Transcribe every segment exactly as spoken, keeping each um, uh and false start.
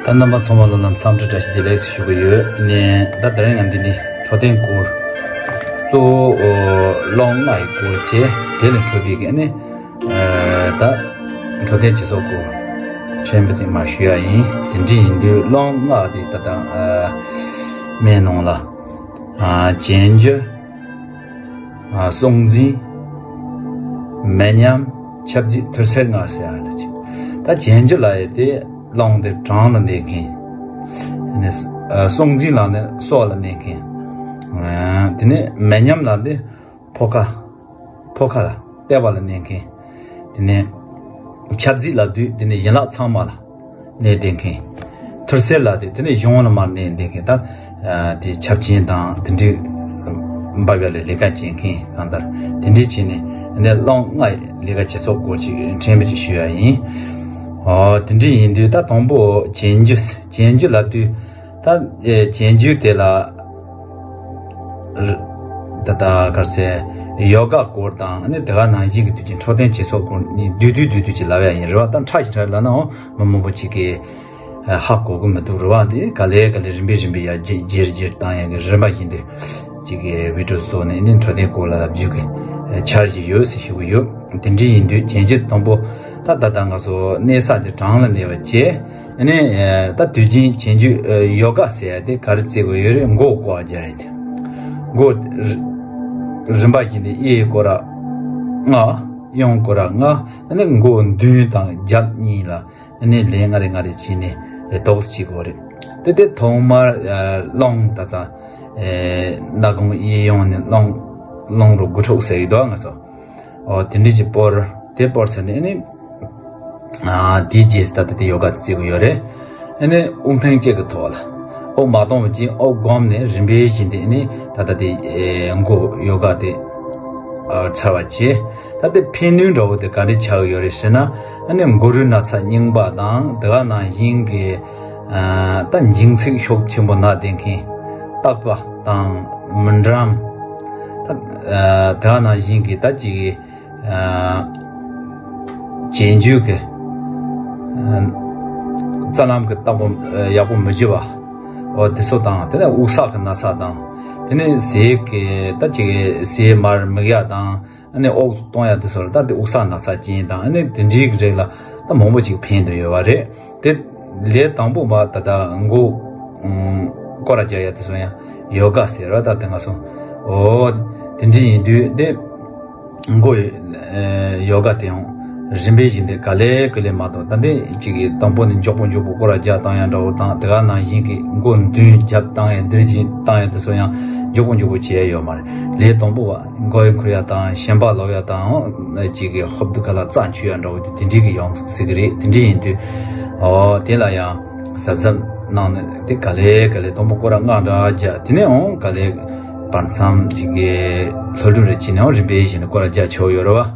ད་རྣམ་པ་ཚང་མ་ལ་ལ་འཚམས་འདྲི་བཀྲ་ཤིས་བདེ་ལེགས་ཞུ་གི་ཡོད། ནས་ད་དེ་རིང་ང་འདི་ནི་འཕྲོད་བསྟེན་སྐོར། གཙོ་བོ་ཀློང་ལྔ་ཡི་སྐོར་བྱས། དེ་ལས་འཕྲོས་པའི་གི་ནི་ད་འཕྲོད་བསྟེན་སྤྱི་ཚོགས་སྐོར་ཕྲན་བུ་ཅིག་མར་ཞུ་ཡ་ཡིན། དེ་འདྲ་ཡིན་དུས་ཀློང་ལྔ་དེ་ད་ལྟ་མའི་ནང་ལ་རྗེས་འཇུག་སྲོག་འཛིན། མི་ཉམས། ཆབ་རྫིག་ཐུར་སེལ་ལྔ་ཟེར་ཡ་རེད། ད་རྗེས་འཇུག་ལབ་ཡ་དེ་ཀློང་དེ་བྲང་ལ་གནས་མཁན། ཨ་ནི་སྲོག་འཛིན་ལབ་ནི་སྲོག་ལ་གནས་མཁན། དེ་ནས་མི་ཉམས་ལབ་ནི་ཕོ་ཁ། ཕོ་ཁ་ལ་ལྟེ་བ་ལ་གནས་མཁན། དེ་ནས་ཆབ་རྫིག་ལབ་དུས་དེ་ནས་ཡན་ལག་ཚང་མ་ལ་གནས་བསྡད་མཁན། ཐུར་སེལ་ལབ་དུས་དེ་ནས་གཞུང་ལ་མར་གནས་བསྡད་མཁན། ད་དེ་ཆབ་ཆེན་དང་དེ་འདྲའི་འབབ་ཡ་ལ་ལས་ཀ་བྱེད་མཁན། གང་ལྟར་དེ་འདྲའི་བྱས་ནས་འདི་ཀློང་ལྔ་ལས་ཀ་བྱེད་སོགས་སྐོར་ཅིག་ཕྲན་བུ་ཅིག་ཞུ་ཡ་ཡིན། ཨོ་དེ་འདྲའི་ཡིན་དུས་ད་དང་པོ་རྗེས་འཇུག་རྗེས་འཇུག་ལབ་དུས། ད་རྗེས་འཇུག་དེ་ལ་ད་ད་ག་རེ་ཟེར། ཡོ་ག་སྐོར་དང་ནི་དེ་ག་ནང་བཞིན་གྱི་དུས་ཀྱི་འཕྲོད་བསྟེན་སྤྱི་ཚོགས་སྐོར་ནི་བསྡུས་བསྡུས་བསྡུས་བསྡུས་ཅིག་ལབ་ཡ་ཡིན་རེད་བ། ད་ཕྲ་ཞིག་ཕྲ་ལབ་ནའང་མི་མང་པོ་ཅིག་གིས་ཧ་གོ་གི་མི་འདུག་རེད་བ། འདི་ག་ལེ་ག་ལེ་རིམ་པས་རིམ་པས་ཡར་རྒྱས་རྒྱས་རྒྱས་བཏང་ཡ་གི་རིམ་པ་བཞིན་དུ་ཅིག་གི་བི་ཌིའོ་བཟོ་ནས་ནི་འཕྲོད་བསྟེན་སྐོར་ལ་ལབ་རྒྱུ་གི་འཆར་གཞི་ཡོད་ཟེར་ཞུ་གི་ཡོད། དེ་འདྲ་ཡིན་དུས་རྗེས་འཇུག་དང་པོ་ད་ད་ལྟ་ང་ཚོ་གནས་ས་དེ་བྲང་ལ་གནས་པ་བྱས། ཨ་ནི་ད་དུས་རྒྱུན་རྗེས་འཇུག་ཡོ་ག་ཟེར་ཡ་དེ་ག་རེ་བྱེད་དགོས་ཡོད་རེད། མགོ་སྐོར་རྒྱག་ཡ་དེ། མགོ་རི་རིམ་པ་བཞིན་དུ་གཡས་སྐོར་ར་ལྔ། གཡོན་སྐོར་ར་ལྔ། ཨ་ནི་མགོ་མདུན་དང་རྒྱབ་གཉིས་ལ་ཨ་ནི་ལན་ལྔ་རེ་ལྔ་རེ་བྱས་ནས་ཏོག་ཙམ་བྱེད་དགོས་རེད། དེ་དེ་ཐོག་མར་རླུང་ད་ཚ་སྣ་ཁུང་གཡས་གཡོན་ནས་རླུང་རླུང་རོ་དགུ་ཕྲུགས་ཟེར་གྱི་འདུག་ང་ཚོ། ཨོ་དེ་འདྲ་ཅིག་སྤོར། དེ་སྤོར་ཚར་ནས་ཨ་ནི། ཨ་དེའི་རྗེས་སུ་ད་ལྟ་དེ་ཡོ་ག་དེ་བྱེད་དགོས་ཡོད་རེད། ཨ་ནི་དབུགས་ཐེངས་གཅིག་གི་ཐོག་ལ་དབུགས་མ་གཏོང་བ་ཅིག་དབུགས་བསྒོམས་ནས་རིམ་པས་བཞིན་དུ་ཨ་ནི་ད་ལྟ་དེ་མགོ་ཡོ་ག་དེ་ཚར་བ་བྱས། ད་ལྟ་ཕན་ནུས་འདྲ་བོ་དེ་ག་འདྲ་ཆགས་ཡོད་རེད་ཟེར་ན། ཨ་ནི་མགོ་རུས་ན་ཚ་རྙིང་པ་དང་དེ་ག་ནང་བཞིན་གྱི་ད་འགྱིང་ཚིགས་ཤུགས་ཆེན་པོ་ན་བསྡད་མཁན། ལྟག་པ་དང་མི་འགྲམ། ད་དེ་ག་ནང་བཞིན་གྱི་ད་ཅིག་རྗེས་འཇུག་གི་རྩ་ལམ་གྱི་ལྟག་པ་ཡག་པོ་མི་འཇུ་བ། འོ་དེ་ཚོ་དང་དེ་ནས་དབུགས་བསགས་ཀྱི་ན་ཚ་དང་། དེ་ནས་ཟས་ཀྱི་ད་ཅིག་ཟས་མར་མིག་ཡ་དང་། ཨ་ནི་དབུགས་གཏོང་ཡ་དེ་ཚོ་ལ་ད་དེ་དབུགས་བསགས་ན་ཚ་ཅན་དང་། ཨ་ནི་དེ་འདྲའི་རིགས་ལ་ད་མང་པོ་ཅིག་ཕན་དུ་ཡོད་པ་རེད། དེ་ལས་དང་པོ་མ་ད་ལྟ་མགོ་སྐོར་ར་རྒྱག་ཡ་དེ་ཚོ་ཡང་ཡོ་ག་ཟེར་བ། ད་དེ་ང་ཚོ་འོ་དེ་འདྲ་ཡིན་དུས་དེ། མགོ་ཡོ་ག་དེ་ཡང་རིམ་པས་བཞིན་དུ་ག་ལེ་ག་ལེ་མ་གཏོགས། ད་འདི་གཅིག་གིས་དང་པོ་ནས་མགྱོགས་པོ་མགྱོགས་པོ་སྐོར་ར་རྒྱག་བཏང་ཡ་འདྲ་བོ་དང་། དེ་ག་ནང་བཞིན་གྱི་མགོ་མདུན་རྒྱབ་བཏང་ཡ་འདིར་གྱིས་བཏང་ཡ་དེ་ཚོ་ཡང་མགྱོགས་པོ་མགྱོགས་པོ་བྱེད་ཡ་ཡོད་མ་རེད། ལས་དང་པོ་བ་མགོ་ཡི་འཁོར་ཡ་དང་ཞེན་པ་ལོག་ཡ་དང་། གཅིག་གིས་ཧོབ་ཏེ་ག་ལ་རྩ་འཆུ་ཡ་འདྲ་བོ་དེ་དེ་འདྲའི་གི་ཡོང་སྲིད་གི་རེད། དེ་འདྲ་ཡིན་དུས་འོ་དེ་ལ་ཡང་གཟབ་གཟབ་གནང་ནས་དེ་ག་ལེ་ག་ལེ་དང་པོ་སྐོར་ར་ལྔ་འདྲ་རྒྱག་དེ་ནས་འོང་ག་ལེ་བར་མཚམས་ཅིག་གི་ལྷོད་ལྷོད་རེ་བྱས་ནས་རིམ་པས་བཞིན་དུ་སྐོར་ར་རྒྱག་ཆོག་ཡོད་རེད་བ།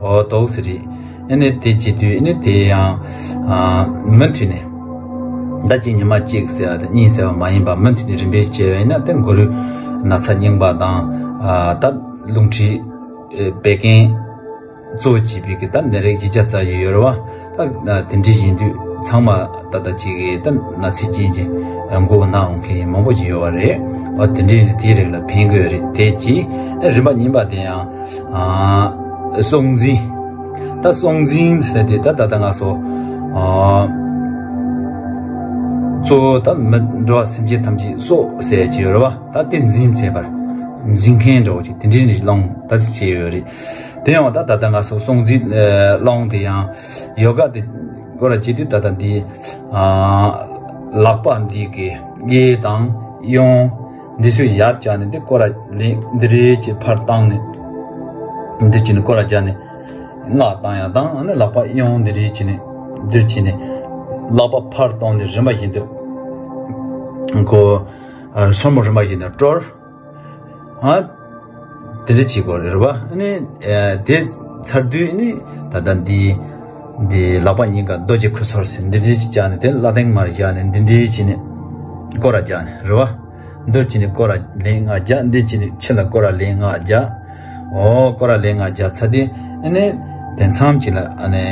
འོ་ཏོག་ཙམ་རེད། ཨ་ནི་དེ་བྱེད་དུས་ཨ་ནི་དེ་ཡང་མུ་མཐུད་ནས་ཟླ་གཅིག་ཉི་མ་གཅིག་ཟེར་བ་དང་གཉིས་ཟེར་བ་མ་ཡིན་པ་མུ་མཐུད་ནས་རིམ་པས་བྱས་པ་ཡིན་ན་དེ་མགོ་རུས་ན་ཚ་རྙིང་པ་དང་། ད་རླུང་མཁྲིས་བད་ཀན་གཙོ་བོ་བྱས་པའི་གི་ད་ནད་རིགས་བཞི་བརྒྱ་རྩ་བཞི་ཡོད་རེད་བ། ད་དེ་འདྲ་ཡིན་དུས་ཚང་མ་ད་ལྟ་ཅིག་གི་ད་ན་ཚ་ཅན་གྱི་མགོ་ན་འོང་མཁན་མང་པོ་ཅིག་ཡོད་པ་རེད། འོ་དེ་འདྲ་ཡིན་དུས་དེའི་རིགས་ལ་ཕན་གི་ཡོད་རེད། དེ་གཅིག་རིམ་པ་གཉིས་པ་དེ་ཡང་སྲོག་འཛིན། ད་སྲོག་འཛིན་ཟེར་དེ་ད་ད་ལྟ་ང་ཚོ་གཙོ་བོ་ད་མི་འགྲོ་བ་སེམས་ཅན་ཐམས་ཅད་སྲོག་ཟེར་གྱི་ཡོད་རེད་བ། ད་དེ་འཛིན་བྱེད་པར་འཛིན་མཁན་འདྲ་བོ་ཅིག་དེ་འདྲ་རིགས་ལོང་ད་ཅིག་བྱས་ཡོད་རེད། དེ་ཡང་ད་ད་ལྟ་ང་ཚོ་སྲོག་འཛིན་ཀློང་དེ་ཡང་ཡོ་ག་དེ་སྐོར་ར་བྱེད་དུས་ད་ལྟ་འདི་ལག་པ་འདི་གི་གཡས་དང་གཡོན་འདི་ཚོ་ཡར་བཀྱགས་ནས་འདི་སྐོར་ར་ལེན་འདི་རེད་ཅེས་ཕར་བཏང་ནས་འདི་བྱས་ནས་སྐོར་ར་རྒྱག་ནས་སྔགས་བཏང་ཡ་དང་། ཨ་ནི་ལག་པ་གཡོན་འདི་རེད་བྱས་ནས་འདིར་བྱས་ནས་ལག་པ་ཕར་བཏང་ནས་རིམ་པ་བཞིན་དུ་ཁོ་སོར་མོ་རིམ་པ་བཞིན་དུ་དཀྲོལ། ཨ། དེ་འདྲ་བྱེད་དགོས་རེད་བ། ཨ་ནི། ཨ། དེ་ཚར་དུས་ནི་ད་ལྟ་འདི། འདི་ལག་པ་གཉིས་ཀ་རྡོ་རྗེ་ཁུ་ཚུར་ཟེར་འདི་འདྲ་ཅིག་བཅག་ནས་དེ་བླ་རྟེན་མར་བཞག་ནས་འདི་འདྲ་བྱས་ནས་སྐོར་ར་རྒྱག་ནས་རེད་བ། འདིར་བྱས་ནས་སྐོར་ར་ལན་ལྔ་རྒྱག་འདིར་བྱས་ནས་ཕྱི་ལ་སྐོར་ར་ལན་ལྔ་རྒྱག་འོ་སྐོར་ར་ལན་ལྔ་རྒྱག་ཚར་དུས་ཨ་ནི། དེ་མཚམས་ཅིག་ལ་ཨ་ནི།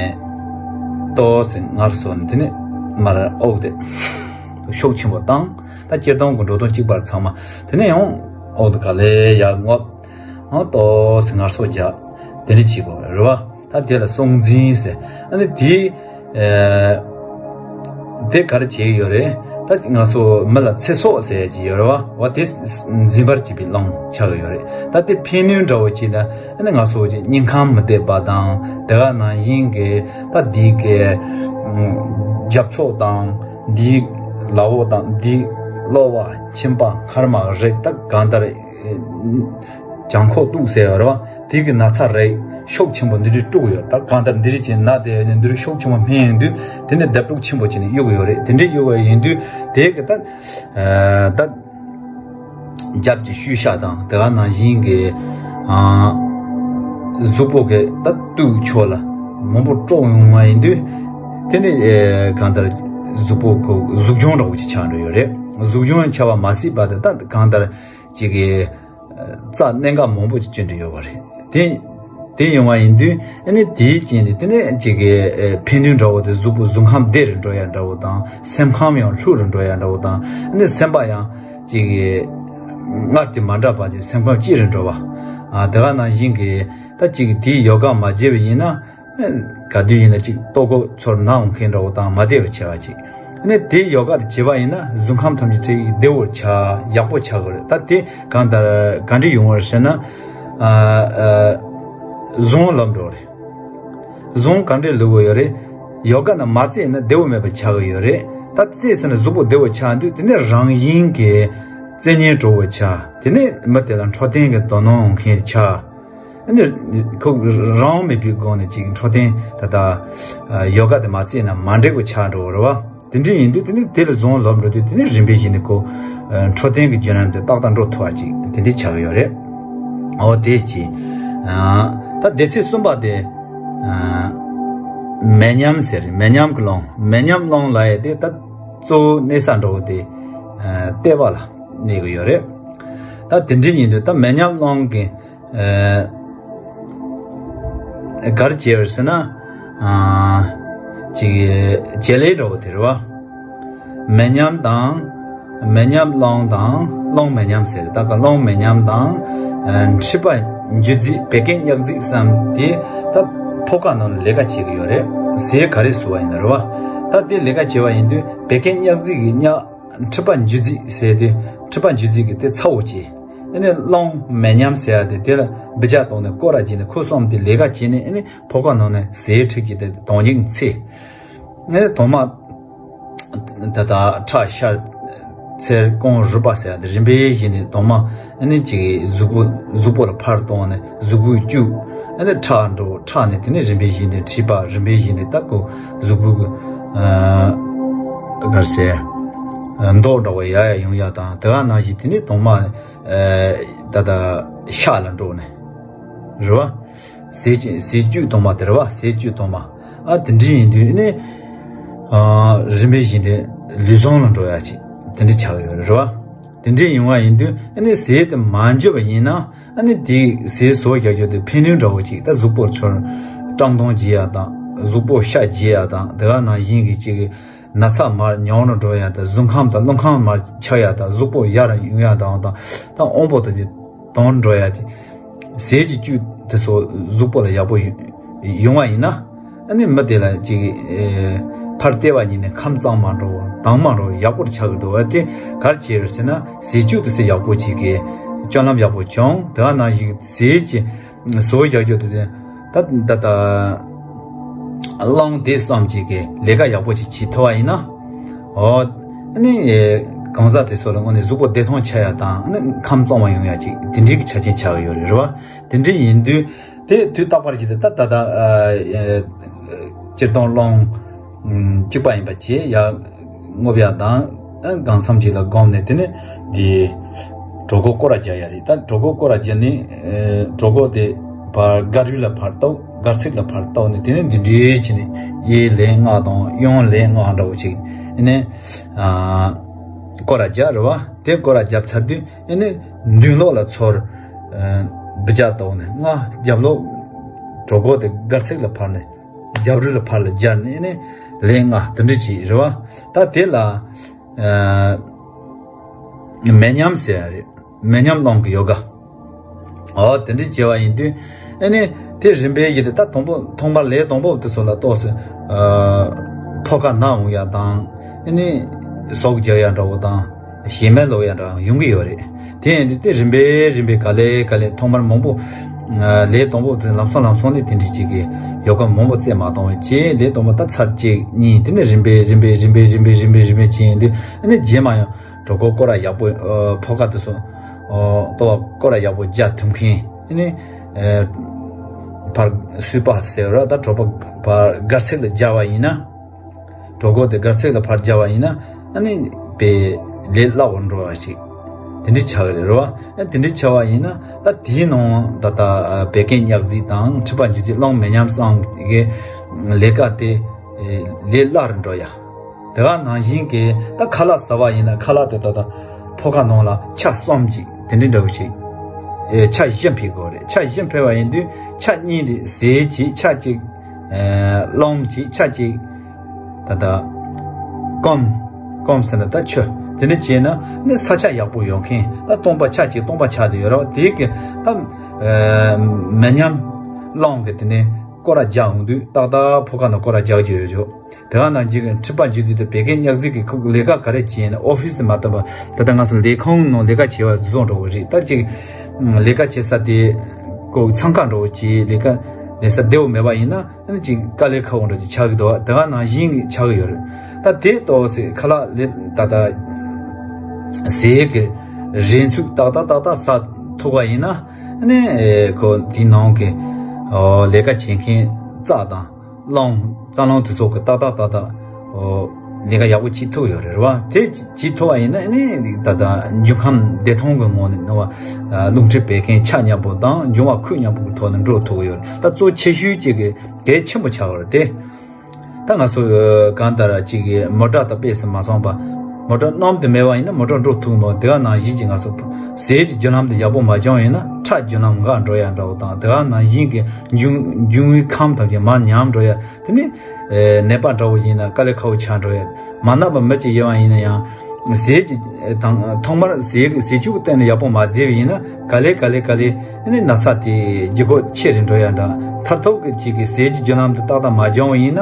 ཏོག་ཙམ་ངལ་གསོ་ནས་དེ་ནས་ མར་འོག་དེ་ཤུགས་ཆེན་པོ་བཏང་། ད་སྤྱིར་བཏང་གི་འགྲོ་དོན་གཅིག་པར་ཚང་མ་དེ་ནས་ཡང་འོག་དེ་ག་ལེ་ཡར་རྔུབ། ཨང་ཏོག་ཙམ་ངལ་གསོ་རྒྱག། དེ་འདྲ་བྱེད་དགོས་རེད་བ། ད་དེ་ལ་གསུང་འཛིན་ཟེར། ཨ་ནི་དེ་ཨེ། དེ་ག་རེ་བྱེད་ཀྱི་ཡོད་རེད། ད་ང་ཚོ་མི་ལ་ཚེ་སྲོག་ཟེར་ཡ་ཅིག་ཡོད་རེད་བ། འོ་དེ་འཛིན་པར་བྱེད་པའི་རླུང་ཆགས་ཀྱི་ཡོད་རེད། ད་དེ་ཕན་གནོད་འདྲ་བོ་ཅིག་ན་ཨ་ནི་ང་ཚོ་ཅིག་སྙིང་ཁམས་མི་བདེ་བ་དང་དེ་ག་ནང་བཞིན་གྱི་ད་འདི་གི་རྒྱབ་ཕྱོགས་དང་འདི་ལག་འོག་དང་འདི་གློ་བ་མཆིན་པ་མཁལ་མ་རེད། ད་གང་ལྟར་ཨེ། བྱང་ཁོག་གཏུག་ཟེར་བ་རེད་བ། དེ་གི་ན་ཚ་རེད། ཤུགས་ཆེན་པོ་འདི་འདྲའི་དཀྲུགས་ཡོད། ད་གང་ལྟར་འདི་འདྲའི་ཅིག་ན་དེ་ཡོད་ནས་འདི་འདྲའི་ཤུགས་ཆེན་པོ་སྨན་ཡོང་དུས་དེ་ནས་བརྡབ་དཀྲུག་ཆེན་པོ་བྱས་ནས་གཡུག་ཡོད་རེད། དེ་འདྲའི་གཡུག་པ་ཡིན་དུས་དེ་གི་ད་ད་རྒྱབ་ཀྱི་ཤུལ་ཤ་དང་དེ་ག་ནང་བཞིན་གྱི་གཟུགས་པོ་གི་ད་སྟོད་ཕྱོགས་ལ་མང་པོ་དཀྲོགས་ཡོང་བ་ཡིན་དུས་དེ་ནས་གང་ལྟར་གཟུགས་པོ་གི་གཟུགས་གྱོང་འདྲ་བོ་ཅིག་ཆགས་འགྲོ་ཡོད་རེད། གཟུགས་གྱོང་ཆགས་པ་མ་ཟད་པ་དེ་ད་གང་ལྟར་ཅིག་གི་རྩ་གནད་འགག་མང་པོ་ཅིག་བསྐྲུན་འདྲ་ཡོད་པ་རེད། དེ་དེ་ཡོང་བ་ཡིན་དུས་ཨ་ནི་དེའི་རྐྱེན་དེ་དེ་ནས་ཅིག་གི་ཕན་གནོད་འདྲ་བོ་དེ་གཟུགས་པོ་གཟུགས་ཁམས་བདེ་རུ་འགྲོ་ཡ་འདྲ་བོ་དང་སེམས་ཁམས་ཡང་ལྷོད་རུ་འགྲོ་ཡ་འདྲ་བོ་དང་ཨ་ནི་སེམས་པ་ཡང་ཅིག་གི་སྔར་དེ་མ་འདྲ་བ་དེ་སེམས་ཁམས་སྐྱིད་རུ་འགྲོ་བ། ཨ་དེ་ག་ནང་བཞིན་གྱི་ད་ཅིག་དེའི་ཡོ་ག་མ་བྱས་པ་ཡིན་ན། ག་དུས་ཡིན་ན་ཅིག་ལྟོ་གོས་ཚོར་ན་འོང་མཁན་འདྲ་བོ་དང་མ་བདེ་བ་བྱེད་པ་ཅིག་ཨ་ནི་དེ་ཡོ་ག་དེ་བྱེད་པ་ཡིན་ན་གཟུགས་ཁམས་ཐམས་ཅད་ཅིག་བདེ་བོར་ཆགས་ཡག་པོ་ཆགས་དགོས་རེད། ད་དེ་གང་ལྟར་ག་འདྲ་ཡོང་བར་ཟེར་ན། ཨ་ཨ་གཟུངས་ལོབས་འགྲོ་རེད། གཟུངས་ག་འདྲ་ལོབས་དགོས་ཡོད་རེད། ཡོ་ག་ན་མ་རྩེས་ན་བདེ་བོ་མེད་པ་ཆགས་ཀྱི་ཡོད་རེད། ད་རྩེས་ཟེར་ན་གཟུགས་པོ་བདེ་བོ་ཆགས་དུས་དེ་ནས་རང་བཞིན་གྱི་རྩེ་ཉེན་འགྲོ་བོ་ཆགས། དེ་ནས་མི་དེ་ལ་འཕྲོད་བསྟེན་གྱི་དོ་སྣང་འོང་མཁན་ཆགས། ཨ་ནི་ཁོ་རང་མེད་པའི་སྒོ་ནས་ཅིག་འཕྲོད་བསྟེན་ད་ལྟ་ཡོ་ག་དེ་མ་རྩེས་ན་མ་འགྲིག་པ་ཆགས་འགྲོ་བ་རེད་བ། དེ་འདྲ་ཡིན་དུས་དེ་ནི་དེ་ལ་གཟུངས་ལོབས་འགྲོ་དུས་དེ་ནི་རིམ་པས་བཞིན་དུ་ཁོ་འཕྲོད་བསྟེན་གྱི་བརྒྱུད་རིམ་དེ་ཏག་ཏག་འགྲོ་ཐུབ་པ་ཅིག་དེ་འདྲ་ཆགས་ཀྱི་ཡོད་རེད། འོ་དེ་ཅི། ད་སྡེ་ཚན་གསུམ་པ་དེ་མེ་མཉམ་ཟེར། མེ་མཉམ་གྱི་རླུང་། མེ་མཉམ་རླུང་ལབ་ཡས་དེ་ད་གཙོ་བོ་གནས་ས་འགྲོ་བ་དེ་ལྟེ་བ་ལ་གནས་ཀྱི་ཡོད་རེད། ད་དེ་འདྲ་ཡིན་དུས་ད་མེ་མཉམ་རླུང་གི་ཨ་ག་རེ་བྱས་པ་ཟེར་ན། ཨ་ཅིག་བྱེད་ལས་འདྲ་བོ་དེ་རེད་བ། མེ་མཉམ་དང་། མེ་མཉམ་རླུང་དང་རླུང་མེ་མཉམ་ཟེར། ད་ག་རླུང་མེ་མཉམ་དང་། ཨ་མཁྲིས་པ་འཇུ་རྩིས་བད་ཀན་སྙེག་རྩིས་སམ་དེ་ད་ཕོ་ཁ་ནང་ལ་ལས་ཀ་བྱེད་ཀྱི་ཡོད་རེད། ཟས་ག་རེ་ཟོས་པ་ཡིན་ན་རེད་བ། ད་དེ་ལས་ཀ་བྱེད་པ་ཡིན་དུས་བད་ཀན་སྙེག་རྩིས་ཀྱི་སྙེག་མཁྲིས་པ་འཇུ་རྩིས་ཟེར་དུས་མཁྲིས་པ་འཇུ་རྩིས་ཀྱི་དེ་ཚ་བོ་བྱེད། ཨ་ནི་རླུང་མེ་མཉམ་ཟེར་ཡ་དེ་དེ་ལ་འབུད་རྒྱག་བཏང་ནས་སྐོར་ར་བྱས་ནས་ཁོ་གསུམ་དེ་ལས་ཀ་བྱས་ནས་ཨ་ནི་ཕོ་ཁ་ནང་ནས་ཟས་འཁྲིག་གི་དེ་དོན་སྙིང་ཚེ། ཨ་ནི་དོན་མ་ད་ལྟ་ཁྲག་ཤར་ཚེར་རྐང་རུས་པ་ཟེར་ཡ་དེ་རིམ་པས་བཞིན་ནས་དོན་མ་ཨ་ནི་ཅིག་གཟུགས་པོ་གཟུགས་པོ་ལ་ཕར་གཏོང་ནས་གཟུགས་པོའི་བཅུད། ཨ་ནི་ཁྲག་འགྲོ། ཁྲག་ནས་དེ་ནས་རིམ་པས་བཞིན་དུ་མཁྲིས་པ། རིམ་པས་བཞིན་དུ་ད་ཁོ་གཟུགས་པོའི་ཨ་ག་རེ་ཟེར། མདོག་འདྲ་བོ་ཡར་ཡར་ཡོང་ཡ་དང་དེ་ག་ནང་བཞིན་དེ་ནས་དོན་མ་ཨ་ད་ལྟ་ཤ་ལ་འགྲོ་ནས་རེད་བ། ཟས་བཅུད་ཟས་བཅུད་དྭངས་མ་དེ་རེད་བ། ཟས་བཅུད་དྭངས་མ། ཨ་དེ་འདྲ་ཡིན་དུས་ནི་ཨ་རིམ་པས་བཞིན་དུ་ལུས་ཟུངས་ལ་འགྲོ་ཡ་ཅིག་དེ་འདྲ་ཆགས་ཡོད་རེད་བ། དེ་འདྲ་ཡོང་བ་ཡིན་དུས་ཨ་ནི་ཟས་དེ་མ་འཇུ་བ་ཡིན་ན་ཨ་ནི་དེ་ཟས་ཟོས་རྒྱག་རྒྱུ་དེ་ཕན་གནོད་འདྲ་བོ་ཅིག་ད་གཟུགས་པོ་ཚུར་བཀྲག་མདངས་རྒྱས་ཡ་དང་གཟུགས་པོ་ཤ་རྒྱས་ཡ་དང་དེ་ག་ནང་བཞིན་གྱི་ཅིག་ན་ཚ་མར་ཉུང་རུ་འགྲོ་ཡ་དང་གཟུགས་ཁམས་དང་རླུང་ཁམས་མར་ཆག་ཡ་དང་གཟུགས་པོ་ཡར་ཡོང་ཡ་དང་དང་ད་དབང་པོ་དང་གྱི་དྭངས་འགྲོ་ཡ་དེ། ཟས་ཀྱི་བཅུད་དེ་ཚོ་གཟུགས་པོ་ལ་ཡག་པོ་ཡོང་བ་ཡིན་ན། ཨ་ནི་མི་དེ་ལ་ཅིག་ཨེ་ཕར་ལྟེ་བ་ཉིད་ནས་ཁམས་གཙང་མ་འགྲོ་དྭངས་མ་འགྲོ་ཡག་པོ་ཆགས་ཀྱི་འདུག་ཨ་དེ་ག་རེ་བྱས་ཡོད་ཟེར་ན་ཟས་བཅུད་དེ་ཚོ་ཡག་པོ་ཅིག་གི་སྤྱོད་ལམ་ཡག་པོ་བྱུང་། དེ་ག་ནང་བཞིན་ཟས་ཀྱི་བཟོ་རྒྱག་རྒྱུ་དེ་ད་ད་ད་རླུང་དེ་ཙམ་ཅིག་གི་ལས་ཀ་ཡག་པོ་ཅིག་བྱེད་ཐུབ་པ་ཡིན་ན། ཨོ། ཨ་ནི་གང་ཟག་དེ་ཚོ་ལ་དངོས་གནས་གཟུགས་པོ་བདེ་ཐང་ཆགས་ཡ་དང་ཨ་ནི་ཁམས་གཙང་བ་ཡོང་ཡ་ཅིག་དེ་འདྲའི་གི་ཆ་རྐྱེན་ཆགས་ཀྱི་ཡོད་རེད་རེད་བ། དེ་འདྲ་ཡིན་དུས་དེ་དུས་རྟག་པར་གྱི་དེ་ད་ད་ད་སྤྱིར་བཏང་རླུང་གཅིག་པ་ཡིན་པ་བྱས་ཡ་རྔུབ་ཡ་དང་གང་འཚམ་ཅིག་ལ་བསྒོམས་ནས་དེ་ནས་དེ་གྲོད་ཁོག་སྐོར་ར་རྒྱག་ཡ་རེད། ད་གྲོད་ཁོག་སྐོར་ར་རྒྱག་ནས་གྲོད་ཁོག་དེ་ཕར་སྒལ་རུས་ལ་ཕར་གཏོགས། སྒལ་ཚིགས་ལ་ཕར་གཏོགས་ནས་དེ་ནས་འདི་འདྲའི་བྱས་ནས་གཡས་ལན་ལྔ་དང་གཡོན་ལན་ལྔ་འདྲ་བོ་ཅིག་ཨ་ནི་སྐོར་ར་རྒྱག་རེད་བ། དེ་སྐོར་ར་རྒྱབ་ཚར་དུས་ཨ་ནི་མདུན་ལོགས་ལ་ཚུར་འབུད་རྒྱག་གཏོང་ནས་ལྔ་རྒྱབ་ལོགས་གྲོད་ཁོག་དེ་སྒལ་ཚིགས་ལ་ཕར་ནས་རྒྱབ་རུས་ལ་ཕར་ལ་སྦྱར་ནས་ཨ་ནི་ ལན་ལྔ་དེ་འདྲ་ཅིག་རེད་བ། ད་དེ་ལ་ཨ་མེ་མཉམ་ཟེར་ཡ་རེད། མེ་མཉམ་རླུང་གི་ཡོ་ག་འོ་དེ་འདྲ་བྱས་པ་ཡིན་དུས། ཨ་ནི་དེ་རིམ་པས་ཡིན་དུས། ད་དང་པོ་ཐོག་མར་ལས་དང་པོ་དེ་ཚོ་ལ་ཏོག་ཙམ་ཨ་ཕོ་ཁ་ན་འོང་ཡ་དང་། ཨ་ནི་ཟུག་རྒྱག་ཡ་འདྲ་བོ་དང་། ཞེ་མེར་ལོག་ཡ་འདྲ་ཡོང་གི་ཡོད་རེད། དེ་ཡིན་དུས་དེ་རིམ་པས་རིམ་པས་ག་ལེ་ག་ལེ་ཐོག་མར་མང་པོ་ཨ་ལས་དང་པོ་དེ་ལམ་སང་ལམ་སང་ནས་དེ་འདྲ་ཅིག་གི་ཡོ་ག་མང་པོ་རྩེད་མ་བཏང་བའི་རྗེས། ལས་དང་པོ་ད་ཚར་གཅིག་གཉིས། དེ་ནས་རིམ་པས་རིམ་པས་རིམ་པས་རིམ་པས་རིམ་པས་རིམ་པས་བྱས་ཡིན་དུས། ཨ་ནི་རྗེས་མ་ཡང་གྲོད་ཁོག་སྐོར་ར་ཡག་པོ། ཨ་ཕོ་ཁ་དེ་ཚོ་ཨ་ལྟོ་བ་སྐོར་ར་ཡག་པོ་རྒྱག་ཐུབ་མཁན། ཨ་ནི་ཨ་ཕར་གསུས་པ་ཟེར་ར། ད་གྲོད་པ་ཕར་སྒལ་ཚིགས་ལ་སྦྱར་བ་ཡིན་ན། གྲོད་ཁོག་དེ་སྒལ་ཚིགས་ལ་ཕར་སྦྱར་བ་ཡིན་ན། ཨ་ནི་དཔེ་ལས་སླ་བོར་འགྲོ་བ་ཞིག་དེ་འདྲ་ཆགས་ཀྱི་རེད་རོ། ཨ་དེ་འདྲ་ཆགས་པ་ཡིན་ན། ད་དེའི་ནང་ད་ལྟ་ཨ་བད་ཀན་མྱག་རྫས་དང་མཁྲིས་པ་འཇུ་རྫས། རླུང་མེ་མཉམ་སོགས་ཀྱི་ལས་ཀ་དེ་ཨེ་ལས་སླ་རུ་འགྲོ་ཡ། དེ་ག་ནང་བཞིན་གྱི་ད་ཁ་ལག་ཟ་བ་ཡིན་ན། ཁ་ལག་དེ་ད་ལྟ་ཕོ་ཁ་ནང་ལ་ཆ་གསུམ་ཅིག་དེ་འདྲ་འདྲ་བོ་ཞིག་ཨེ་ཆ་བཞི་འཕེལ་དགོས་རེད། ཆ་བཞི་འཕེལ་བ་ཡིན་དུས། ཆ་གཉིས་དེ་ཟས་ཅིག་ཆ་གཅིག་ཨེ་རླུང་ཅིག་ཆ་གཅིག་ད་ལྟ་སྐོམ། སྐོམ་ཟེར་ན་ད་ཆུ། དེ་འདྲ་བྱས་ན་ནི་ས་ཆ་ཡག་པོ་ཡོད་མཁན། ད་སྟོང་པ་ཆ་གཅིག་སྟོང་པ་ཆགས་བསྡད་ཡོད་རེད་བ། དེ་གི་ད་ཨེ་མེ་མཉམ་རླུང་གི་དེ་ནས་སྐོར་ར་རྒྱག་འོང་དུས། ཏག་ཏག་ཕོ་ཁ་ནང་སྐོར་ར་རྒྱག་རྒྱུ་ཡོད་ཆོག་དེ་ག་ནང་བཞིན་གྱི་མཁྲིས་པ་འཇུ་རྫས་དེ་བད་ཀན་མྱག་རྫས་ཀྱི་ཁོ་ལས་ཀ་ག་རེ་བྱས་ན། ཨོ་ཕི་སི་མ་གཏོགས་པ། ད་ལྟ་ང་ཚོ་ལས་ཁང་ནང་ལས་ཀ་བྱེད་པ་བཟོ་འགྲོ་གི་རེད། ད་ཅིག་ལས་ཀ་བྱེད་ས་དེ་ཁོ་འཚང་ཁ་འགྲོ་བྱས། ལས་ཀ་ལས་ས་བདེ་བོ་མེད་པ་ཡིན་ན། ཨ་ནི་ཅིག་དཀའ་ལས་ཁག་པོ་འདྲ་ཅིག་ཆགས་ཀྱི་འདུག་དེ་ག་ནང་བཞིན་གྱི་ཆགས་ཀྱི་ཡོད་རེད། ད་དེ་ཏོག་ཙམ་ཁ་ལག་ལས་ད་ལྟ་ཟས་ཀྱི་རིགས་ཚུགས་ཏག་ཏག་ཏག་ཏག་ཟ་ཐུབ་པ་ཡིན་ན། ཨ་ནི་ཁོ་དེའི་ནང་གི་ཨོ་ལས་ཀ་བྱེད་མཁན་རྩ་དང་རླུང་། རྩ་རླུང་དེ་ཚོ་གི་ཏག་ཏག་ཏག་ཏག་ཨོ་ལས་ཀ་ཡག་པོ་བྱེད་ཐུབ་ཡོད་རེད་བ། དེ་བྱེད་ཐུབ་པ་ཡིན་ན། ཨ་ནི་ད་ལྟ་འབྱུང་ཁམས་བདེ་ཐང་གི་ངང་ནས་ནོར་བ་རླུང་མཁྲིས་བད་ཀན་ཆ་མཉམ་པོ་དང་འབྱུང་བ་ཁུག་མཉམ་པོ་གི་ཐོག་ནས་འགྲོ་ཐུབ་ཀྱི་ཡོད་རེད། ད་གཙོ་ཆེ་ཤོས་གཅིག་གི་གལ་ཆེན་པོ་ཆགས་པ་རེད་དེ། ད་ང་ཚོ་གང་ལྟར་གཅིག་གི་མོ་ཊ་དང་དཔེ་སྲིད་མ་སོང་པ། མོ་ཊ་སྣུམ་དེ་མེད་པ་ཡིན་ན་མོ་ཊ་འགྲོ་ཐུབ་མོད། དེ་ག་ནང་བཞིན་གྱི་ང་ཚོ་ཟས་ཀྱི་རྒྱུ་ལམ་དེ་ཡག་པོ་མ་བྱུང་ཡིན་ན། ཁྲག་རྒྱུ་ལམ་འགག་འགྲོ་ཡ་འདྲ་བོ་དང་། དེ་ག་ནང་བཞིན་གྱི་འབྱུང་འབྱུང་བའི་ཁམས་ཐམས་ཅད་མར་ཉམས་འགྲོ་ཡ། དེ་ནི་ཨེ་ནད་པ་འདྲ་བོ་ཡིན་ན་དཀའ་ལས་ཁག་པོ་ཆགས་འགྲོ་ཡ། མ་ན་པ་མི་གཅིག་ཡིན་པ་ཡིན་ན་ཡང་། ཟས་ཀྱི་དང་ཐོག་མར་ཟས་ཀྱི་ཟས་བཅུད་ཀྱི་སྟེང་ནས་ཡག་པོ་མ་བཟས་པ་ཡིན་ན། ག་ལེ་ག་ལེ་ག་ལེ་ཨ་ནི་ན་ཚ་དེ་ལྗིད་ཁོག་ཆེ་རུ་འགྲོ་ཡ་འདྲ། མཐར་ཐུག་གི་གཅིག་གི་ཟས་ཀྱི་རྒྱུ་ལམ་དེ་ཏག་ཏག་མ་བྱུང་བ་ཡིན་ན།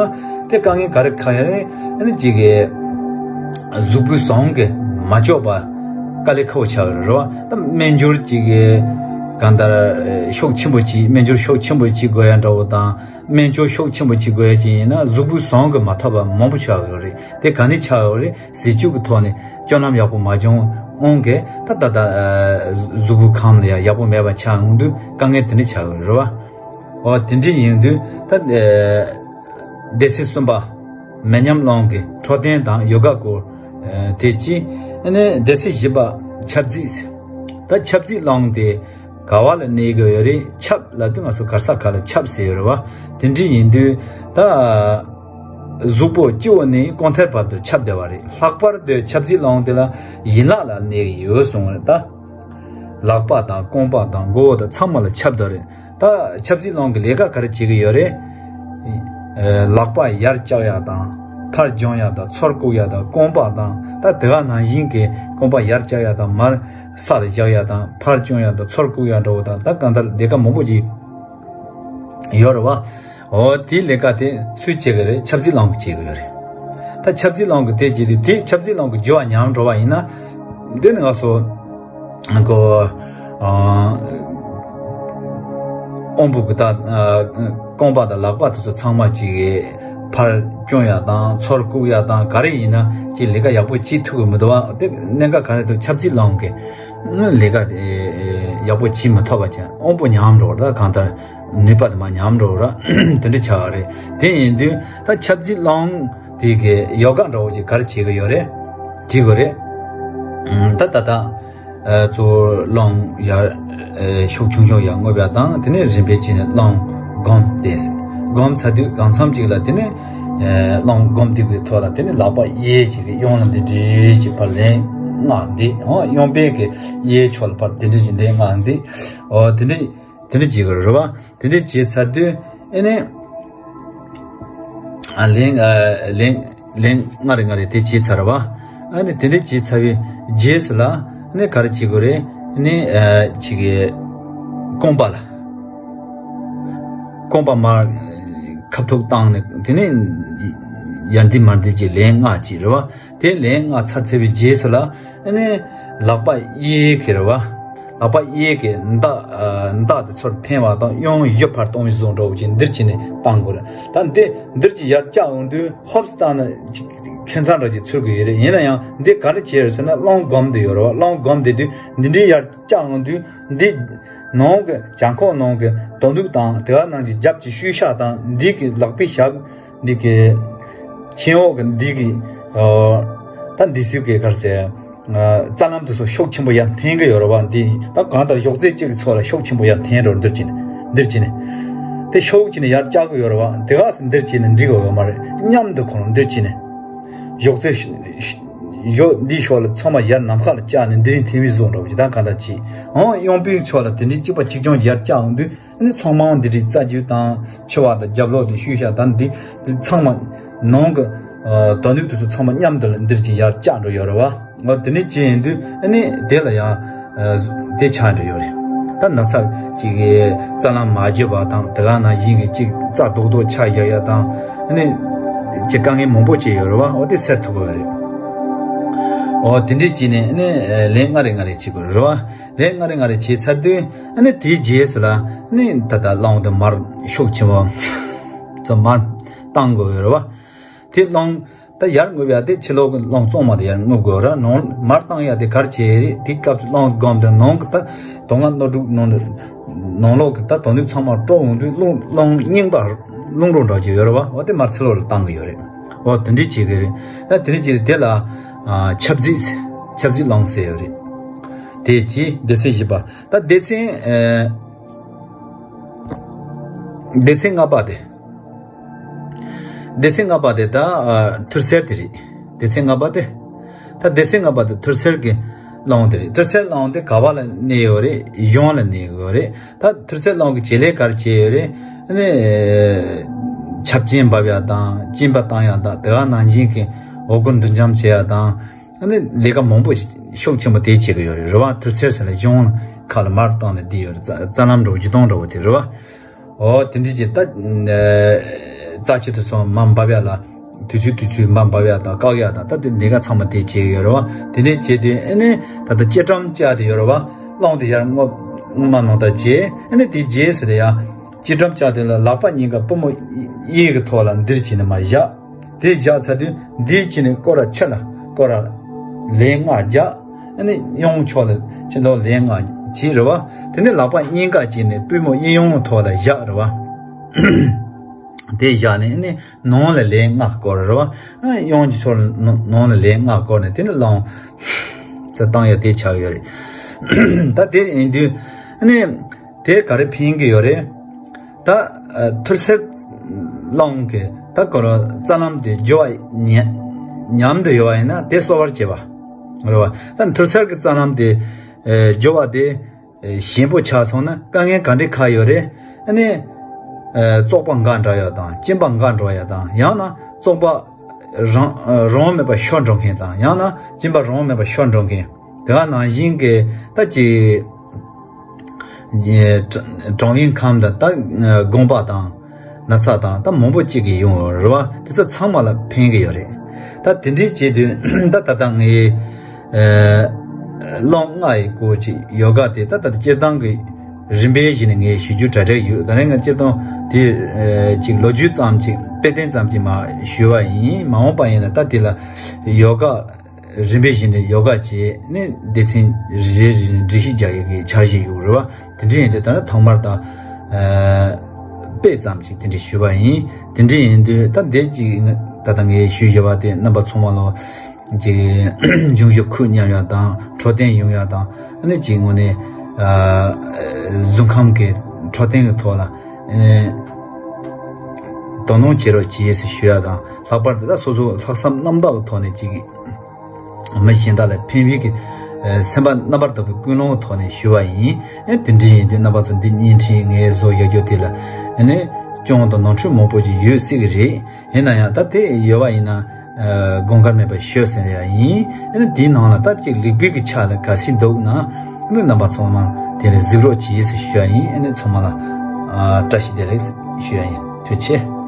དེ་དཀའ་ངལ་ག་རེ་ཁག་ཡ་རེད། ཨ་ནི་གཅིག་གི་གཟུགས་པོའི་ཟུངས་ཀྱིས་མ་ལྕོགས་པ་དཀའ་ལས་ཁག་པོ་ཆགས་ཡོད་རེད་བ། ད་སྨན་སྦྱོར་གཅིག་གི་གང་ལྟར་ཤུགས་ཆེན་པོ་བྱེད། སྨན་སྦྱོར་ཤུགས་ཆེན་པོ་བྱེད་དགོས་ཡ་འདྲ་བོ་དང་། སྨན་སྦྱོར་ཤུགས་ཆེན་པོ་བྱེད་དགོས་ཡ་ཅིག་ཡིན་ན། གཟུགས་པོའི་ཟུངས་ཀྱིས་མ་ཐུབ་པ་མང་པོ་ཆགས་ཡོད་རེད། དེ་ག་ནས་ཆགས་ཡོད་རེད། ཟས་བཅུད་ཀྱི་ཐོག་ནས་སྤྱོད་ལམ་ཡག་པོ་མ་བྱུང་འོང་གི། ད་ད་ད་ཨ་གཟུགས་པོའི་ཁམས་ལ་ཡང་ཡག་པོ་མེད་པ་ཆགས་འོང་དུས་དཀའ་ངལ་དེ་འདྲ་ཆགས་ཡོད་རེད་བ། འོ་དེ་འདྲ་ཡིན་དུས་ད་ཨ་སྡེ་ཚན་གསུམ་པ་མེ་མཉམ་རླུང་གི་འཕྲོད་བསྟེན་དང་ཡོ་ག་སྐོར་ཨ་དེ་གཅིག་ཨ་ནི་སྡེ་ཚན་བཞི་པ་ཆབ་རྫས། ད་ཆབ་རྫས་རླུང་དེ་ག་བ་ལ་གནས་ཀྱི་ཡོད་རེད། ཆབ་ལབ་དུས་ང་ཚོ་གར་ས་ཁ་ལ་ཆབ་ཟེར་ཡོད་རེད་བ། དེ་འདྲ་ཡིན་དུས་ད་གཟུགས་པོ་སྤྱི་བོ་ནས་རྐང་མཐིལ་བར་དུ་ཁྱབ་བསྡད་པ་རེད། ལྷག་པར་དུ་ཆབ་རྫས་རླུང་དེ་ལ་ཡན་ལག་ལ་གནས་ཡོད་གསུངས་རེད་ད། ལག་པ་དང་རྐང་པ་དང་མགོ་བོ་དང་ཚང་མ་ལ་ཁྱབ་བསྡད་རེད། ད་ཆབ་རྫས་རླུང་གི་ལས་ཀ་ག་རེ་བྱེད་ཀྱི་ཡོད་རེད། ཨེ་ལག་པ་ཡར་བཀྱག་ཡ་དང་། ཕར་བརྐྱང་ཡ་དང་། ཚུར་བཀུག་ཡ་དང་། རྐང་པ་དང་། ད་དེ་ག་ནང་བཞིན་གྱི་རྐང་པ་ཡར་བཀྱག་ཡ་དང་། མར་ས་ལ་བཞག་ཡ་དང་། ཕར་བརྐྱང་ཡ་དང་། ཚུར་བཀུག་ཡ་འདྲ་བོ་དང་། ད་གང་ལྟར་ལས་ཀ་མང་པོ་ཅིག་ཡོད་རེད་བ། འོ་དེའི་ལས་ཀ་དེ་སུས་བྱེད་ཀྱི་རེད། ཆབ་རྫས་རླུང་གིས་བྱེད་ཀྱི་ཡོད་རེད། ད་ཆབ་རྫས་རླུང་གིས་དེ་བྱེད་དུས། དེ་ཆབ་རྫས་རླུང་གི་རྒྱུ་བ་ཉམས་འགྲོ་བ་ཡིན་ན། འདི་ནི་ང་ཚོ་ཀོ་ཨ་དབང་པོ་གི་ད་ཨ་རྐང་པ་དང་ལག་པ་དེ་ཚོ་ཚང་མ་ཅིག་ཕར་བརྐྱང་ཡ་དང་། ཚུར་བཀུག་ཡ་དང་། ག་རེ་ཡིན་ན་ཅིག་ལས་ཀ་ཡག་པོ་བྱེད་ཐུབ་ཀྱི་མི་འདུག་བ། དེ་གནད་འགག་ག་རེ་འདུག་ཆབ་རྫས་རླུང་གིས་ལས་ཀ་དེ་ཡག་པོ་བྱེད་མི་ཐུབ་པ་ཅིག་དབང་པོ་ཉམས་འགྲོ་བ། ད་གང་ལྟར་ནུས་པ་དེ་མར་ཉམས་འགྲོ་ར། དེ་འདྲ་ཆགས་རེད། དེ་ཡིན་དུས་ད་ཆབ་རྫས་རླུང་དེ་གི་ཡོ་ག་འདྲ་བོ་ཅིག་ག་རེ་བྱེད་ཀྱི་ཡོད་རེད། བྱེད་དགོས་རེད། ཨམ་ད་ད་ད་ཨ་གཙོ་བོ་རླུང་ཡར་ཨ་ཤུགས་ཆུང་ཆུང་ཡར་རྔུབ་ཡ་དང་། དེ་ནས་རིམ་པས་བྱས་ནས་རླུང་སྒོམ་སྟེ། སྒོམ་ཚར་དུས་གང་འཚམ་ཅིག་ལ་དེ་ནས་ཨ་རླུང་སྒོམ་བསྡད་པའི་ཐོག་ལ། དེ་ནས་ལག་པ་གཡས་ཅིག་གི་གཡོན་ལ་འདི་འདྲས་ཅིག་ཕར་ལན་ལྔ་འདི། འོ་གཡོན་པའི་གི་གཡས་ཕྱོགས་ལ་ཕར་དེ་འདྲས་ཅིག་ལན་ལྔ་འདི། འོ་དེ་འདྲས། དེ་འདྲ་བྱེད་དགོས་རེད་བ། དེ་འདྲ་བྱས་ཚར་དུས་ཨེ་ནས་ ཨ་ལན་ཨ་ལན་ལན་ལྔ་རེ་ལྔ་རེ་དེ་བྱས་ཚར་བ། ཨ་ནི་དེ་འདྲ་བྱས་ཚར་བའི་རྗེས་སུ་ལ་ནི་ག་རེ་བྱེད་དགོས་རེད། ནི་ཨ་ཅིག་གི་རྐང་པ་ལ་རྐང་པ་མར་ཁ་ཐུག་བཏང་ནས་དེ་ནས་ཡར་འདི་མར་འདི་ཅིག་ལན་ལྔ་ཅིག་རེད་བ། དེ་ལན་ལྔ་ཚར་ཚར་བའི་རྗེས་སུ་ལ་ཨ་ནི་ལག་པ་གཡས་ཀྱི་རེད་བ། ལག་པ་གཡས་ཀྱི་མདའ་ཨ་མདའ་དེ་ཚུར་འཐེན་པ་དང་གཡོན་གཡུ་ཕར་གཏོང་བའི་བཟོ་འདྲ་བོ་ཅིག་འདིར་བྱས་ནས་བཏང་དགོས་རེད། ད་འདི་འདིར་གྱི་ཡར་བཀྱག་འོང་དུས་ཧོབ་སི་བཏང་ན་ཅིག་ཁེ་མཚང་འདྲ་ཅིག་ཚོར་གི་ཡོད་རེད། ཡིན་ན་ཡང་འདི་ག་རེ་བྱས་ཡོད་ཟེར་ན་རླུང་སྒོམ་བསྡད་ཡོད་རེད་བ། རླུང་སྒོམ་བསྡད་དུས་འདི་འདྲའི་ཡར་བཀྱག་འོང་དུས་འདི་ནང་གི་བྱང་ཁོག་ནང་གི་དོན་གྲུབ་དང་དེ་ག་ནང་གི་རྒྱབ་ཀྱི་ཤུལ་བཞག་དང་འདི་གི་ལག་པའི་ཞབས་འདི་གི་མཆན་འོག་གི་འདི་གི་ཨ་ད་འདི་ཟིག་གི་གར་ཟེར། ཨ་རྩ་ལམ་དེ་ཚོ་ཤུགས་ཆེན་པོ་ཡར་འཐེན་གི་ཡོད་རེད་བ། འདི་ད་གང་ལྟར་གཞོགས་ཚད་གཅིག་གི་ཚོད་ལ་ཤུགས་ཆེན་པོ་ཡར་འཐེན་རོགས་འདིར་བྱས་ནས་འདིར་བྱས་ནས་དེ་ཤུགས་ཆེ་ནས་ཡར་བཀྱག་གི་ཡོད་རེད་བ། དེ་ག་ཟེར་འདིར་བྱས་ནས་འགྲིག་གི་ཡོད་མ་རེད། མཉམ་དུ་ཁོ་རང་འདིར་བྱས་ནས་གཞོགས་ཚད་ཤ་ཤ་གཞོགས་འདིའི་ཕྱོགས་ལ་ཚང་མ་ཡར་ནམ་མཁའ་ལ་བཀྱག་ནས་འདི་རིང་འཐེན་པའི་བཟོ་འདྲ་བོ་ཅིག་ད་གང་ལྟར་བྱས། ཨང་གཡོན་པའི་ཕྱོགས་ལ་དེ་འདྲའི་གཅིག་པ་གཅིག་རྐྱང་ཡར་བཀྱག་ཡོང་དུས། ཨ་ནི་ཚང་མ་འདི་འདྲའི་རྩ་རྒྱུ་དང་ཕྱི་བ་དང་རྒྱབ་ལོགས་དང་ཤུལ་བཞག་དང་འདི་འདི་ཚང་མ་ནང་གི་ཨ་དོན་གྲུབ་དེ་ཚོ་ཚང་མ་མཉམ་དུ་འདིར་གྱི་ཡར་བཀྱག་འགྲོ་ཡོད་རེད་བ། ང་དེ་འདྲའི་བྱས་ཡིན་དུས་ཨ་ནི་དེ་ལ་ཡང་ཨ་དེ་ཆགས་འགྲོ་ཡོད་རེད། ད་ན་ཚ་ཅིག་གི་རྩ་ལམ་མ་བརྗེ་བ་དང་དེ་ག་ནང་བཞིན་གྱི་ཅིག་རྩ་རྡོག་རྡོག་ཆགས་བཞག་ཡ་དང་ཨ་ནི་ཅིག་དཀའ་ངལ་མང་པོ་ཅིག་ཡོད་རེད་བ། འོ་དེ་སེལ་ཐུབ་ཀྱི་ཡོད་རེད། འོ་དེ་འདྲའི་བྱས་ནས་ཨ་ནི་ལན་ལྔ་རེ་ལྔ་རེ་བྱེད་དགོས་རེད་བ། ལན་ལྔ་རེ་ལྔ་རེ་བྱས་ཚར་དུས་ཨ་ནི་དེའི་རྗེས་སུ་ལ་ཨ་ནི་ད་ལྟ་རླུང་དེ་མར་ཤུགས་ཆེན་པོ་ཚོ་མར་བཏང་དགོས་ཡོད་རེད་བ། དེ་རླུང་ད་ཡར་རྔུབ་ཡ་དེ་ཕྱི་ལོགས་ཀྱི་རླུང་གཙང་མ་དེ་ཡར་རྔུབ་དགོས་རེད། ནང་མར་བཏང་ཡ་དེ་གར་བྱས་རེད། དེ་སྐབས་སུ་རླུང་སྒོམ་དེ་ནང་གི་ད་དོན་ལྔ་སྣོད་དྲུག་ནང་དུ་ནང་ལོགས་ཀྱི་ད་དོན་དུ་ཚང་མ་སྤྲོ་འོང་དུས་རླུང་རླུང་རྙིང་པ་རླུང་རོ་འདྲ་ཅིག་ཡོད་རེད་བ། འོ་དེ་མར་ཕྱི་ལོགས་ལ་བཏང་གི་ཡོད་རེད། འོ་དེ་འདྲའི་བྱེད་ཀྱི་རེད། ད་དེ་འདྲའི་བྱེད་དེ་ལ་ཨ་ཆབ་རྫིས་ཆབ་རྫིས་རླུང་ཟེར་ཡོད་རེད། དེ་གྱིས་སྡེ་ཚན་བཞི་པ། ད་སྡེ་ཚན་ཨ་སྡེ་ཚན་ལྔ་པ་དེ། སྡེ་ཚན་ལྔ་པ་དེ་ད་ཨ་ཐུར་སེལ་དེ་རེད། སྡེ་ཚན་ལྔ་པ་དེ། ད་སྡེ་ཚན་ལྔ་པ་དེ་ཐུར་སེལ་གྱི་རླུང་དེ་རེད། ཐུར་སེལ་རླུང་དེ་ག་བ་ལ་གནས་ཡོད་རེད། གཞུང་ལ་གནས་ཡོད་རེད། ད་ཐུར་སེལ་རླུང་གི་བྱེད་ལས་ག་རེ་བྱེད་ཡོད་རེད། ཨ་ནི་ཆབ་ཆེན་འབབ་ཡ་དང་གཅིན་པ་བཏང་ཡ་དང་དེ་ག་ནང་བཞིན་གྱི་འོ་སྐོལ་འདུ་འཇམ་བྱེད་ཡ་དང་། ཨ་ནི་ལས་ཀ་མང་པོ་ཤུགས་ཆེན་པོ་དེ་བྱེད་ཀྱི་ཡོད་རེད། རེད་བ། ཐུར་སེལ་ཟེར་ན་གཞུང་ཁ་ལ་མར་བཏང་ནས་བསྡད་ཡོད་རེད། རྩ་རྩ་ལམ་འགྲོ་བ་བཅུ་སྟོང་འདྲ་བོ་དེ་རེད་བ། འོ་དེ་འདྲ་བྱེད་ད་རྩ་ཆེ་དུ་སོང་མར་འབབ་ཡ་ལ་དུས་ཚོད་དུས་ཚོད་མར་འབབ་ཡ་དང་བཀག་ཡ་དང་ད་དེ་ལས་ཀ་ཚང་མ་དེ་བྱེད་ཀྱི་ཡོད་རེད་བ། དེ་འདྲ་བྱེད་དུས་ཨ་ནི་ད་ལྟ་སྐྱེ་ཀྲམ་བཅའ་དེ་ཡོད་རེད་བ། རླུང་དེ་ཡར་རྔུབ་རྔུབ་མ་ནང་ལྟར་བྱེད། ཨ་ནི་དེ་རྗེས་སུ་དེ་ཡང་། སྤྱི་སྒྲོམ་བཅའ་དེ་ལ་ལག་པ་གཉིས་ཀ་པུས་མོ་གཡས་ཀྱི་ཐོག་ལ་འདིར་བྱས་ནས་མར་བཞག་དེ་བཞག་ཚར་དུས་འདིའི་ཕྱི་ནས་སྐོར་ར་ཕྱི་ལ་སྐོར་ར་ལན་ལྔ་རྒྱག་ཨ་ནི་གཡོན་ཕྱོགས་ལ་ཕྱི་ལོགས་ལན་ལྔ་བྱེད་རེད་བ། དེ་ནས་ལག་པ་གཉིས་ཀ་བྱས་ནས་པུས་མོ་གཡས་གཡོན་ཐོག་ལ་བཞག་རེད་བ། དེ་བཞག་ནས་ཨ་ནི་ནང་ལ་ལན་ལྔ་སྐོར་རེད་བ། ཨ་གཡོན་གྱི་ཕྱོགས་ལ་ནང་ལ་ལན་ལྔ་སྐོར་ནས་དེ་ནས་རླུང་ཚུར་བཏང་ཡ་དེ་ཆགས་ཡོད་རེད། ད་དེ་ཡིན་དུས་ཨ་ནི། དེ་ག་རེ་ཕན་གྱི་ཡོད་རེད། ད་ཨ་ཐུར་སེལ་རླུང་གི་ད་ཁོ་རང་རྩ་ལམ་དེ་སྦྱོར་བ་ཉམས་ཉམས་དུ་ཡོད་པ་ཡིན་ན་དེ་གསོ་བར་བྱེད་པ་རེད་བ། ད་ཐུར་སེལ་གྱི་རྩ་ལམ་དེ་ཨེ་སྦྱོར་བ་དེ་ཨེ་ཞན་པོ་ཆགས་སོང་ན་དཀའ་ངལ་ག་འདྲ་ཁག་ཡོད་རེད། ཨ་ནི་ཨེ་བཙོག་པ་འགག་འགྲོ་ཡ་དང་གཅིན་པ་འགག་འགྲོ་ཡ་དང་ཡང་ན་བཙོག་པ་རང་རང་མེད་པ་ཤོར་འགྲོ་མཁན་དང་ཡང་ན་གཅིན་པ་རང་མེད་པ་ཤོར་འགྲོ་མཁན། དེ་ག་ནང་བཞིན་གྱི་ད་ཅིག་གྲང་བའི་ཁམས་དང་ད་དགོངས་པ་དང་ན་ཚ་དང་ད་མང་པོ་གཅིག་གིས་ཡོང་རེད་བ། དེ་ཚོ་ཚང་མ་ལ་ཕན་གྱི་ཡོད་རེད། ད་དེ་འདྲའི་བྱེད་དུས་ད་ད་ལྟ་ངས་ཨ་རླུང་ལྔ་ཡི་སྐོར་ཅིག་ཡོ་ག་དེ་ད་ད་སྤྱིར་བཏང་གི་རིམ་པས་གཞི་ནས་ངས་ཞུ་རྒྱུ་གྲ་སྒྲིག་ཡོད། ད་རེས་ང་སྤྱིར་བཏང་དེ་ཨ་ཅིག་ལོ་རྒྱུས་ཙམ་ཅིག་དཔེ་དོན་ཙམ་ཅིག་མ་ཞུས་པ་ཡིན། མ་འོངས་པ་ཡིན་ན་ད་དེ་ལ་ཡོ་ག་རིམ་པས་བཞིན་དུ་ཡོ་ག་བྱས་ནས་སྡེ་ཚན་རེ་རེ་ནས་སྒྲིག་གཞི་རྒྱག་ཡག་གི་འཆར་གཞི་ཡོད་རེད་བ། དེ་འདྲ་ཡིན་དུས་ད་ནི་ཐོག་མར་ད་ཨ་དཔེ་ཙམ་ཅིག་དེ་འདྲ་ཞུས་པ་ཡིན། དེ་འདྲ་ཡིན་དུས་ད་འདི་ཅིག་ད་ལྟ་ངས་ཞུས་བཞག་པ་དེ་རྣམ་པ་ཚང་མ་ལ་ཅིག་འབྱུང་བཞི་ཁུག་མཉམ་ཡག་དང་འཕྲོད་བསྟེན་ཡོང་ཡག་དང་ཨ་ནི་ཅིག་དངོས་གནས་ཨ་གཟུགས་ཁམས་ཀྱི་འཕྲོད་བསྟེན་གྱི་ཐོག་ལ་ཨ་ནི་དོ་སྣང་བྱེད་རོགས་བྱེད་ཟེར་ཞུ་ཡག་དང་ལྷག་པར་དུ་ད་སོ་སོ་ལྷག་བསམ་རྣམ་དག་གི་ཐོག་ནས་ཅིག་མི་གཞན་དག་ལ་ཕན་པའི་གི་ཨ་སེམས་པ་རྣམ་པར་དག་པའི་ཀུན་སློང་གི་ཐོག་ནས་ཞུ་བ་ཡིན། ཨ་དེ་འདྲ་ཡིན་དུས་རྣམ་པ་ཚོ་འདི་བརྙན་འཕྲིན་ངས་བཟོ་བཞག་རྒྱུ་དེ་ལ་ཨ་ནི་ སྐྱོན་དང་ནོར་འཁྲུལ་མང་པོ་ཅིག་ཡོད་སྲིད་ཀྱི་རེད། ཡིན་ན་ཡང་ད་དེ་ཡོད་པ་ཡིན་ན། ཨ་དགོངས་འགལ་མེད་པར་ཤོད་ཟེར་ཡ་ཡིན། ཨ་ནི་དེའི་ནང་ལ་ད་ཅིག་ལེགས་སྤེལ་གྱི་ཆ་ལ་གལ་སྲིད་འདུག་ན། ཨ་ནི་རྣམ་པ་ཚང་མ་དེ་ལ་གཟིགས་རོགས་གྱིས་ཟེར་ཞུ་ཡ་ཡིན། ཨ་ནི་ཚང་མ་ལ་ཨ་བཀྲ་ཤིས་བདེ་ལེགས་ཞུ་ཡ་ཡིན། ཐུགས་རྗེ་ཆེ།